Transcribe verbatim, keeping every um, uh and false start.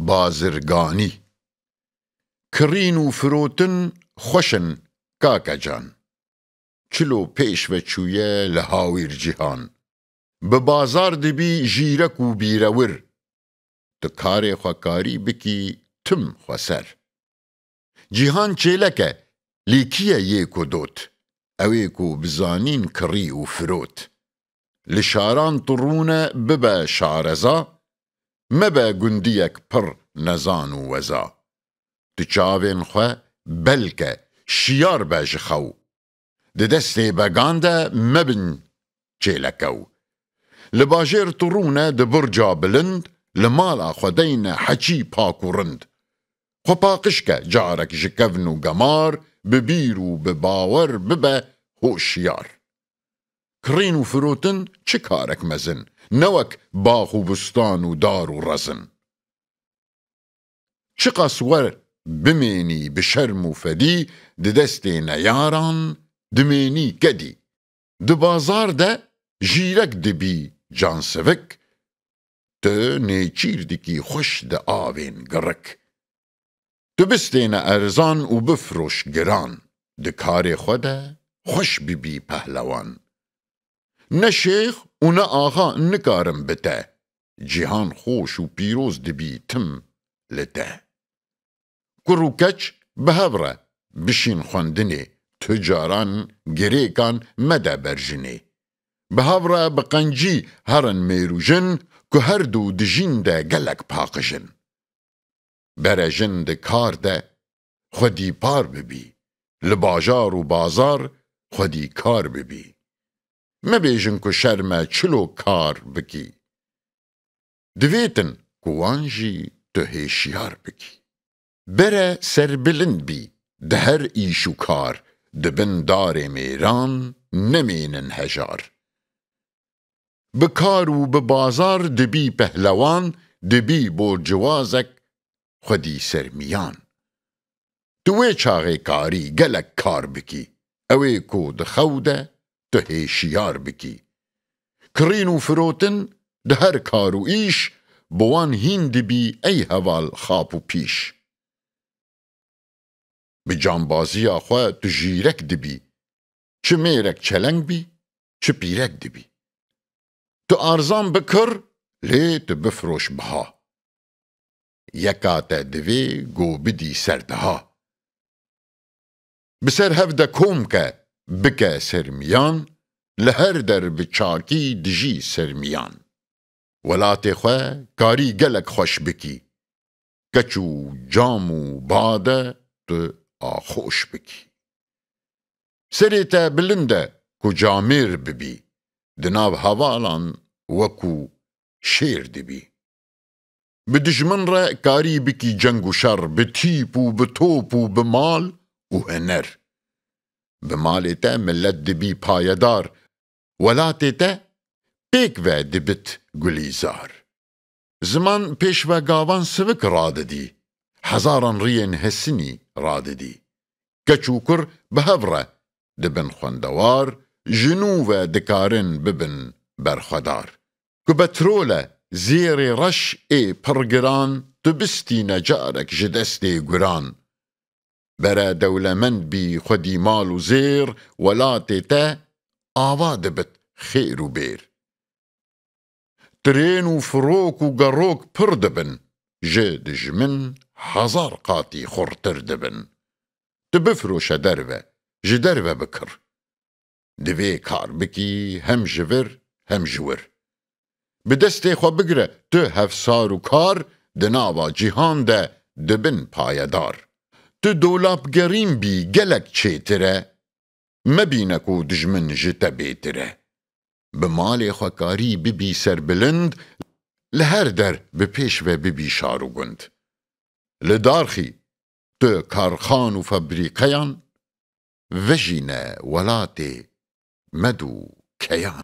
Bazirganî. Kirîn û firotin xweş in, kake can. Çilo pêş ve çûye li hawîr cîhan. Bi bazar dibî jîrek û bîrewir. Tu karê xwe karî bikî tim xweser. Cîhan çêlek e, lê kî ye yê ku dot? Ew ê ku bi zanîn kirî û firot. Li şaran tu rûne bibe şareza, mebe gundiyek pir nezan û weza. Tu çavên xwe belke, şiyar be ji xew. Di destê began de mebin çêlekew. Li bajêr tu rûne di burca bilind, li mala xwe deyne heçî pak û rind. Xwe paqij ke carek ji kevn û gemar, bi bîr û bi bawer bibe hoşiyar. Kirîn û firotin çi karek mezin, ne wek bax û bustan û dar û rezin. Çiqas wer bimênî bi şerm û fedî, di destê neyaran dimênî kedî. Di bazar de jîrek dibî cansivik, tu nêçîr dikî xweş di avên girik. Tu bistêne erzan û bifroş giran, di karê xwe de xweş bibî pehlewan. Ne şêx û ne axa nikarin bi te, cîhan xweş û pîroz dibî tim li te. Kur û keç bi hev re bişîn xwendinê, tu caran girêkan mede ber jinê. Bi hev re bi qencî herin mêr û jin, ku her du dijîn de gelek paqij in. Bere jin di kar de xwedî par bibî, li bajar û bazar xwedî kar bibî. Mebêjin ku şerm e çilo kar bikî. Divêtin ku wan jî tu hêşiyar bikî. Bere serbilind bî di her îş û kar, di bin darê mêran nemênin hejar. Bi kar û bi bazar dibî pehlewan, dibî borciwazek xwedî sermiyan. Tu wê çaxê karî gelek kar bikî, ew ê ku di xew de tu hêşiyar bikî. Kirîn û firotin di her kar û îş, bi wan hîn dibî ey heval xap û pîş. Bi cambaziya xwe tu jîrek dibî, çi mêrek çeleng bî, çi pîrek dibî. Tu arzan bikir, lê tu bifroş biha. Yeka te divê go bidî ser deha. Bi ser hev de kom ke, bike sermiyan, li her der bi çakî dijî sermiyan. Welatê xwe karî gelek xweş bikî. Keç û cam û ba de tu axoş bikî. Serê te bilind e ku camêr bibî, di nav hevalan wekû şêr dibî. Bi dijmin re karî bikî ceng û şer, bi tîp û bi top û bi mal û huner. Bi malê te milet dibî payedar, welatê te pêk ve dibit gulîzar. Ziman pêş ve gavan sivik radidî, hezaran riyên hesinî radidî. Keç û kur bi hev re dibin xwendewar, ji nû ve dikarin bibin berxwedar. Ku betrol e zêrê reş ê pir giran, tu bistîne carek ji destê guran. Bere dewlemend bî xwedî mal û zêr, welatê te ava dibit xêr û bêr. Tirên û firok û gerok pir dibin, ji dijmin hezar qatî xurtir dibin. Tu bifiroşe derve, ji derve bikir. Divê kar bikî hem ji vir hem ji wir. Bi destê xwe bigire tu hevsar û kar, di nava cîhan de dibin payedar. Tu dolapgerîn bî gelek çêtir e, mebîne ku dijmin ji te bêtir e. Bi malê xwe karî bibî serbilind, li her der bi pêş ve bibî şar û gund. Li darxî tu karxan û febrîqeyan, vejîne welatê med û keyan.